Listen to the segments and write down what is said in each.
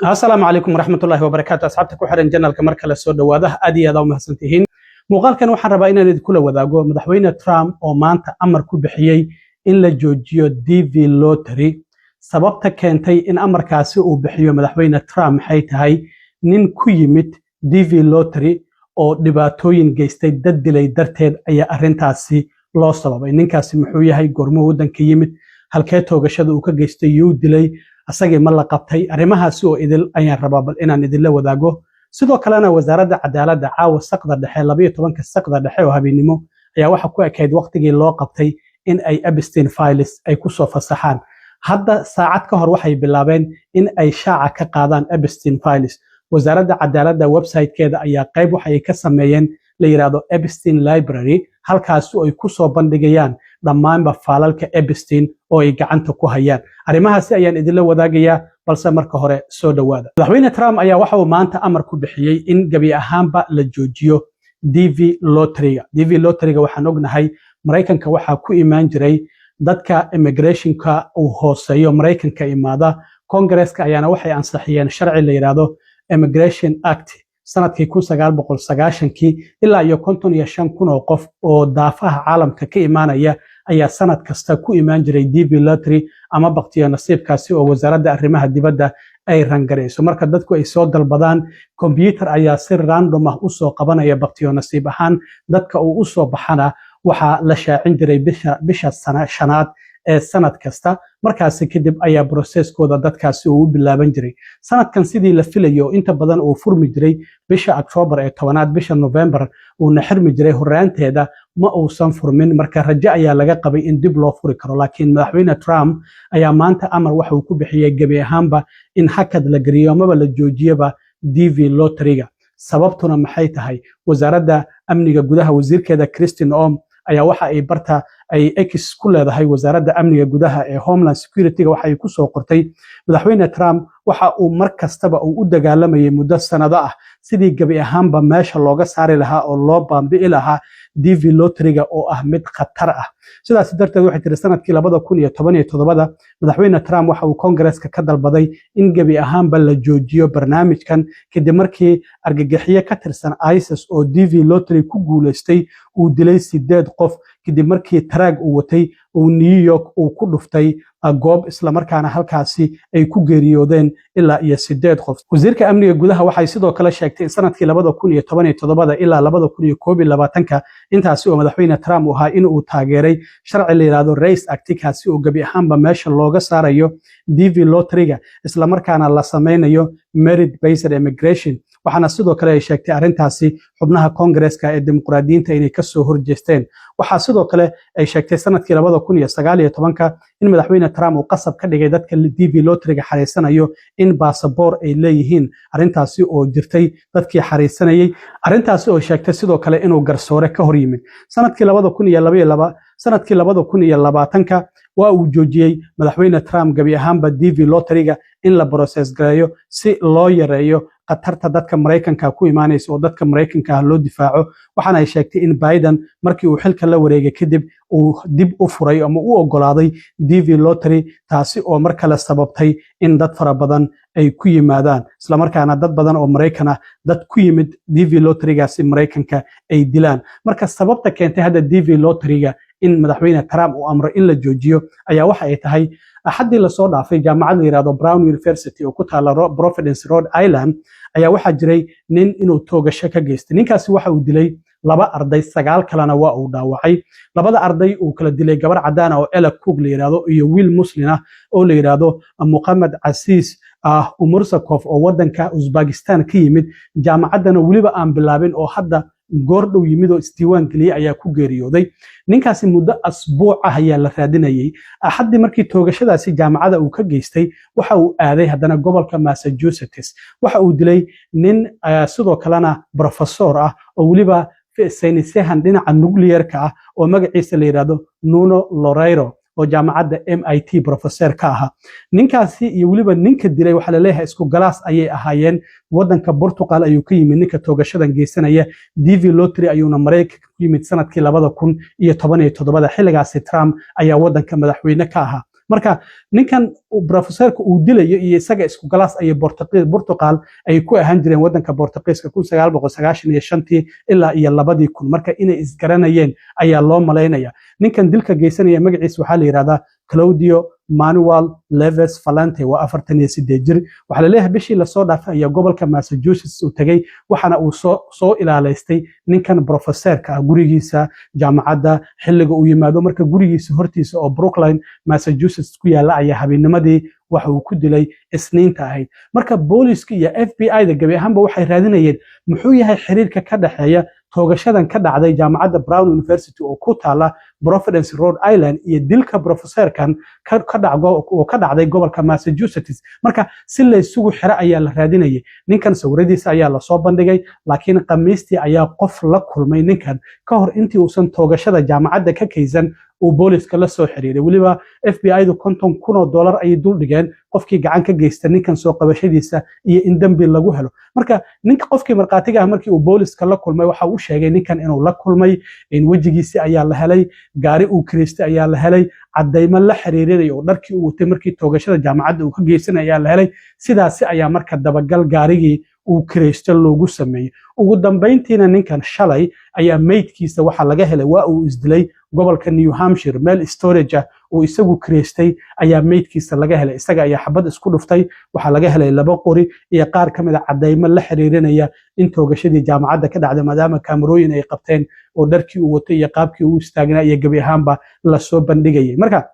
Asalaamu calaykum waraxmatullahi wabarakaatu. Asxaabta ku xiran channelka, mar kale soo dhowaada. Aad iyo aad aa u mahadsantihiin. Muuqaalkan waxaan rabaa inaan idinkula wadaago Madaxweyne Trump oo maanta amar ku bixiyey in la joojiyo DV Lottery. Sababta keentay in amarkaasi uu bixiyo Madaxweyne Trump maxay tahay? Nin ku yimid DV Lottery oo dhibaatooyin geystay, dad dilay darteed ayaa arrintaasi loo sababay. Ninkaasi muxuu yahay? Goormuu waddanka yimid? Halkee toogashada uu ka geystay? Yuu dilay? Asagii ma la qabtay? Arrimahaasi oo idil ayaan rabaa bal inaan idinla wadaago. Sidoo kalena Wasaaradda Cadaaladda caawa saqda dhexe, 12-ka saqda dhexe oo habeennimo, ayaa waxa ku ekayd waqtigii loo qabtay in ay Epstein files ay ku soo fasaxaan. Hadda saacad ka hor waxay bilaabeen in ay shaaca ka qaadaan Epstein files. Wasaaradda Cadaaladda website-keeda ayaa qayb waxa ay ka sameeyeen la yidhaahdo Epstein Library, halkaasi oo ay ku soo bandhigayaan dhammaanba faalalka Epstein oo ay gacanta ku hayaan. Arrimahaasi ayaan idinla wadaagayaa, balse marka hore soo dhowaada. Madaxweyne Trump ayaa waxa uu maanta amar ku bixiyey in gebi ahaanba la joojiyo DV Lotteryga. DV Lotteryga waxaan ognahay Maraykanka waxaa ku imaan jiray dadka immigrationka uu hooseeyo Maraykanka imaada. Congaresska ayaana waxay ansixiyeen sharci la yidhaahdo Immigration Act sanadkii 1990-kii. Ilaa iyo 55,000 oo qof oo daafaha caalamka ka imaanaya ayaa sanad kasta ku imaan jiray DV Lottery ama baktiyo nasiibkaasi oo Wasaaradda Arrimaha Dibadda ay rangarayso. Marka dadku ay soo dalbadaan, kombyuutar ayaa si random ah usoo qabanaya baktiyo nasiib ahaan. Dadka uu usoo baxana waxaa la shaacin jiray bisha shanaad ee sanad kasta. Markaasi kadib ayaa processkooda dadkaasi uu u bilaaban jiray. Sanadkan sidii la filayo, inta badan uu furmi jiray bisha Octoobar ee 10aad, bisha November uuna xirmi jiray horaanteeda, ma uusan furmin. Marka rajo ayaa laga qabay in dib loo furi karo, laakiin Madaxweyne Trump ayaa maanta amar waxa uu ku bixiyey gebi ahaanba in hakad la geliyo amaba la joojiyaba DV Lotteryga. Sababtuna maxay tahay? Wasaaradda Amniga Gudaha, wasiirkeeda Kristi Noem, ayaa waxa ay barta ay X ku leedahay Wasaaradda Amniga Gudaha ee Homeland Security-ga waxa ay ku soo qortay: Madaxweyne Trump waxa uu mar kastaba uu u dagaalamayay muddo sanado ah sidii gebi ahaanba meesha looga saari lahaa oo loo baambi'i lahaa DV Lotteryga oo ah mid khatar ah. Sidaas darteed, waxay tiri, sanadkii 2017-da Madaxweyne Trump waxa uu Kongareska ka dalbaday in gebi ahaanba la joojiyo barnaamijkan, kadib markii argagixiye ka tirsan ISIS oo DV Lottery ku guuleystay uu dilay sideed qof, kadib markii truck uu watay uu New York uu ku dhuftay goob, islamarkaana halkaasi ay ku geeriyoodeen ilaa iyo sideed qof. Wasiirka Amniga Gudaha waxay sidoo kale sheegtay in sanadkii 2017-da ilaa 2021-ka, intaasi oo Madaxweyne Trump uu ahaa, in uu taageeray sharci la yidhaahdo RAISE Act, kaasi oo gebi ahaanba meesha looga saarayo DV Lotteryga, islamarkaana la sameynayo merit based immigration. Waxaana sidoo kale ay sheegtay arrintaasi xubnaha Kongareska ee Dimuqraadiyiinta inay kasoo horjeesteen. Waxaa sidoo kale ay sheegtay sanadkii 2019-ka in Madaxweyne Trump uu qasab ka dhigay dadka DV Lotteryga xariisanayo in baasaboor ay leeyihiin, arrintaasi oo jirtay dadkii xariisanayay, arrintaasi oo sheegtay sidoo kale inuu garsoore ka hor yimid. Sanadkii 2022, sanadkii 2020-ka waa uu joojiyey Madaxweyne Trump gebi ahaanba DV Lotteryga in la process gareeyo si loo yareeyo khatarta dadka Maraykanka ku imaanaysa oo dadka Maraykanka ah loo difaaco. Waxaana ay sheegtay in Biden markii uu xilka la wareegay kadib uu dib u furay ama u ogolaaday DV Lottery, taasi oo mar kale sababtay in dad fara badan ay ku yimaadaan, islamarkaana dad badan oo Maraykan ah, dad ku yimid DV Lotterygaasi Maraykanka ay dilaan. Marka sababta keentay hadda DV Lotteryga in Madaxweyne Trump uu amro in la joojiyo ayaa waxa ay tahay: Axaddii lasoo dhaafay, jaamacad la yirahdo Brown University oo ku taala Providence, Rhode Island, ayaa waxaa jiray nin inuu toogasho ka geystay. Ninkaasi waxa uu dilay laba arday, sagaal kalena waa uu dhaawacay. Labada arday uu kala dilay, gabar cadaan ah oo Ella Cook la yirahdo iyo wiil Muslin ah oo la yirahdo Muqamed Casiis ah Umursakov oo wadanka Uzbekistan ka yimid, jaamacaddana weliba aan bilaabin oo hadda goor dhow yimid oo isdiiwaan geliyey, ayaa ku geeriyooday. Ninkaasi muddo asbuuc ah ayaa la raadinayay. Axaddii markii toogashadaasi jaamacada uu ka geystay, waxa uu aaday haddana gobolka Massachusetts. Waxa uu dilay nin sidoo kalena professor ah oo weliba saynisyahan dhinaca nuclearka ah oo magaciisa la yidhahdo Nuno Loureiro oo jaamacadda MIT professor ka ahaa. Ninkaasi iyo weliba ninka dilay waxaa laleeyahay isku class ayay ahaayeen. Wadanka Portugal ayuu ka yimid ninka toogashadan geysanaya. DV Lottery ayuuna Maraykanka ku yimid sanadkii 2017-da. Xilligaasi Trump ayaa wadanka madaxweyne ka ahaa. Marka ninkan professorka uu dilayo iyo isaga isku class ayay Portugal ay ku ahaan jireen, waddanka Bortuqiiska, 1995-tii ilaa iyo 2000. Marka inay isgaranayeen ayaa loo malaynaya. Ninkan dilka geysanaya magaciisa waxaa la yidhahdaa Claudio Manuel Leves Valente, waa 48 jir. Waxaa laleeyahay bishii lasoo dhaafay ayaa gobolka Massachusetts uu tegey, waxaana uu soo ilaalaystay ninkan professorka ah gurigiisa jaamacadda xilliga uu yimaado. Marka gurigiisa hortiisa oo Brookline, Massachusetts ku yaalla ayaa habeennimadii waxa uu ku dilay Isniinta ahayd. Marka booliska iyo FBI da gebi ahaanba waxay raadinayeen muxuu yahay xiriirka ka dhexeeya toogashadan ka dhacday jaamacadda Brown University oo ku taala Providence, Rhode Island, iyo dilka professorkan oo ka dhacday gobolka Massachusetts. Marka si laysugu xiro ayaa la raadinayay. Ninkan sawiradiisa ayaa lasoo bandhigay, laakiin Khamiistii ayaa qof la kulmay ninkan ka hor intii uusan toogashada jaamacadda ka kaysan uu booliska la soo xiriiray. Weliba FBI-du $50,000 ayay dul dhigeen qofkii gacan ka geysta ninkan soo qabashadiisa iyo in dembi lagu helo. Marka ninka qofkii markhaatiga ah markii uu booliska la kulmay, waxa uu sheegay ninkan inuu la kulmay. Wejigiisi ayaa la helay, gaari uu kireystay ayaa la helay, caddaymo la xiriirinaya oo dharkii uu watay markii toogashada jaamacadda uu ka geysanay ayaa la helay. Sidaasi ayaa marka dabagal gaarigii uu kiraysto loogu sameeyey. Ugu dambayntiina ninkan shalay ayaa meydkiisa waxaa laga helay, waa uu isdilay, gobolka New Hampshire meel storage ah uu isagu kireystay ayaa meydkiisa laga helay. Isaga ayaa xabad isku dhuftay. Waxaa laga helay laba qori iyo qaar ka mid a caddaymo la xiriirinaya in toogashadii jaamacadda ka dhacday, maadaama kaamarooyin ay qabteen oo dharkii uu watay iyo qaabkii uu istaagnaa iyo gebi ahaanba lasoo bandhigayay. Marka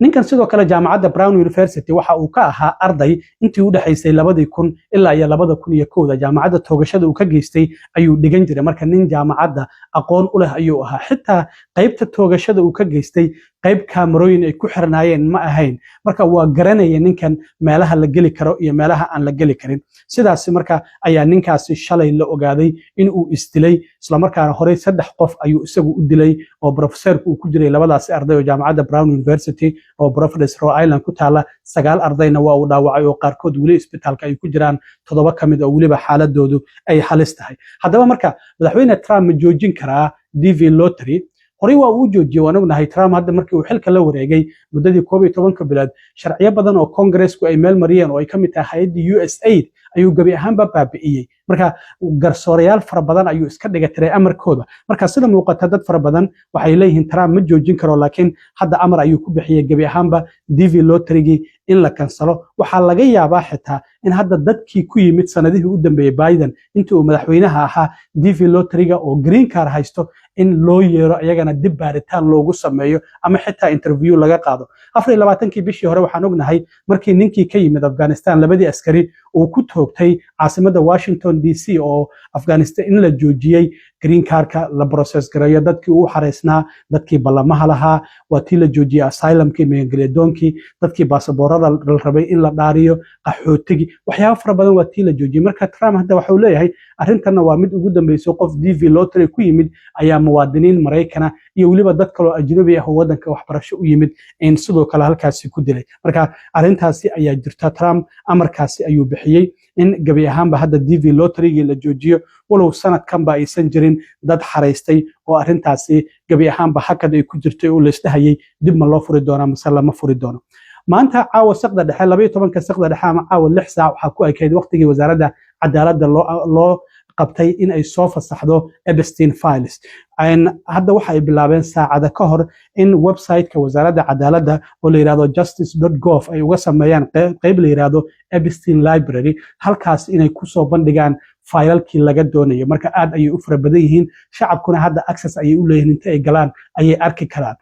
ninkan sidoo kale jaamacadda Brown University waxa uu ka ahaa arday intii u dhexaysay 2000 ilaa iyo 2001-da. Jaamacadda toogashada uu ka geystay ayuu dhigan jiray. Marka nin jaamacadda aqoon u leh ayuu ahaa. Xitaa qaybta toogashada uu ka geystay qayb kaamarooyin ay ku xirnaayeen ma ahayn. Marka waa garanaya ninkan meelaha la geli karo iyo meelaha aan la geli karin. Sidaasi marka ayaa ninkaasi shalay la ogaaday in uu isdilay, islamarkaana horey saddex qof ayuu isagu u dilay oo professorku uu ku jiray, labadaasi arday oo jaamacadda Brown University oo Providence, Rhode Island ku taala. Sagaal ardayna waa uu dhaawacay oo qaarkood weli isbitaalka ay ku jiraan, toddoba ka mid oo weliba xaaladoodu ay halis tahay. Haddaba marka madaxweyne Trump ma joojin karaa DV lottery? Horey waa uu joojiyey, waan ognahay. Trump hadda markii uu xilka la wareegay muddadii 11-ka bilood, sharciyo badan oo Congressku ay meel mariyeen oo ay ka mid tahay hay'addii USAID ayuu gebi ahaanba baabi'iyey. Marka garsoorayaal fara badan ayuu iska dhiga tiray amarkooda. Marka sida muuqata dad fara badan waxay leeyihiin Trump ma joojin karo, laakiin hadda amar ayuu ku bixiyey gebi ahaanba DV lotterygii in la kansalo. Waxaa laga yaabaa xitaa in hadda dadkii ku yimid sanadihii u dambeeyey Biden intii uu madaxweynaha ahaa DV lotteryga oo green card haysto in loo yeero, iyagana dib baaritaan loogu sameeyo ama xitaa interview laga qaado. 24-kii bishii hore waxaan ognahay markii ninkii ka yimid Afghanistan labadii askari uu ku toogtay caasimadda Washington DC oo Afghanistan in la joojiyey green cardka la process gareeyo dadkii uu xareysnaa, dadkii ballamaha lahaa. Waa tii la joojiyey asylumkii, magangelyadoonkii, dadkii baasaboorada la rabay in la dhaariyo, qaxootigii, waxyaabo fara badan waa tii la joojiyey. Marka Trump hadda waxa uu leeyahay arrintanna waa mid ugu dambeyso. Qof DV lottery ku yimid ayaa muwaadiniin Maraykana iyo weliba dad kaloo ajnabi ah oo waddanka waxbarasho u yimid in sidoo kale halkaasi ku dilay. Marka arrintaasi ayaa jirta. Trump amarkaasi ayuu bixiyey in gebi ahaanba hadda DV lotterygii la joojiyo, walow sanadkanba aysan jirin dad xaraystay oo arrintaasi gebi ahaanba hakad ay ku jirtay oo laysdhahayay dib ma loo furi doonaa mase lama furi doono. Maanta caawa saqda dhexe, 12-ka saqda dhexe ama caawa 6 saac, waxaa ku ekayd waqtigii Wasaaradda Cadaaladda loo qabtay in ay soo fasaxdo Epstein files. Hadda waxa ay bilaabeen saacada ka hor in website-ka Wasaaradda Cadaaladda oo la yidhahdo justice.gov ay uga sameeyaan qeyb la yidhahdo Epstein Library, halkaas inay kusoo bandhigaan faylalkii laga doonayo. Marka aad ayay u fara badan yihiin, shacabkuna hadda access ayay u leeyihiin, inta ay galaan ayay arki karaan.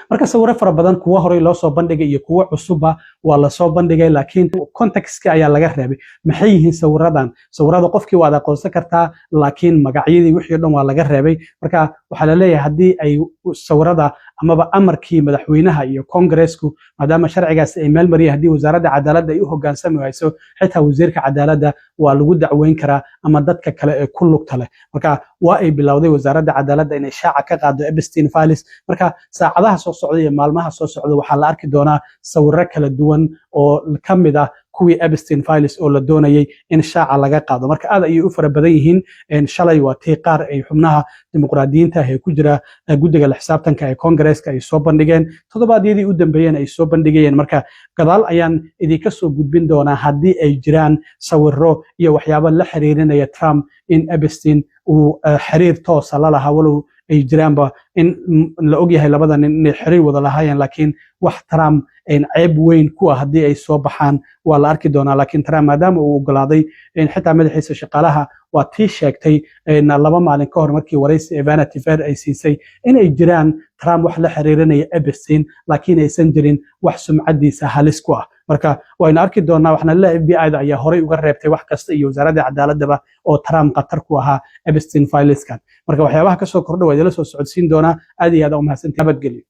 Marka sawiro fara badan, kuwo horey loo soo bandhigay iyo kuwo cusubba, waa lasoo bandhigay, laakiin contextka ayaa laga reebay. Maxay yihiin sawiradan? Sawirada qofkii waad aqoonsan kartaa, laakiin magacyadii wixii o dhan waa laga reebay. Marka waxaa la leeyahay haddii ay sawirada amaba amarkii madaxweynaha iyo Kongareesku, maadaama sharcigaasi ay meel mariyeen, haddii Wasaaradda Cadaaladda ay u hogaansami wayso, xitaa wasiirka cadaaladda waa lagu dacweyn karaa ama dadka kale ee ku lugta leh. Marka waa ay bilowday Wasaaradda Cadaaladda inay shaaca ka qaado Epstein files. Marka saacadaha soo socda iyo maalmaha soo socda waxaa la arki doonaa sawiro kala duwan oo ka mid ah. Kuwii Epstein files oo la doonayay in shaaca laga qaado. Marka aad ayay u fara badan yihiin. Shalay waa tii qaar ay xubnaha Dimuqraadiyiinta ah ee ku jira guddiga la xisaabtanka ee Kongareeska ay soo bandhigeen, toddobaadyadii u dambeeyeen ay soo bandhigayeen. Marka gadaal ayaan idinka soo gudbin doonaa haddii ay jiraan sawiro iyo waxyaabo la xiriirinaya Trump in Epstein uu xiriir toosa la lahaa, walow ay jiraanba in la ogyahay labada nin inay xiriir wada lahaayeen. Laakiin wax Trump ceeb weyn ku ah haddii ay soo baxaan, waa la arki doonaa. Laakiin Trump maadaama uu ogolaaday, xitaa madaxiisa shaqaalaha waa tii sheegtay 2 maalin ka hor markii waraysi ee Vanity Fair ay siisay inay jiraan Trump wax la xiriirinaya Epstein, laakiin aysan jirin wax sumcadiisa halis ku ah. Marka waynu arki doonaa. Waxna la FBI da ayaa horey uga reebtay wax kasta iyo Wasaaradda Cadaaladaba oo Trump khatar ku ahaa Epstein fileskan. Marka waxyaabaha kasoo kordha waa idila soo socodsiin doonaa. Aad iyo aad u mahadsantihiin. Nabadgelyo.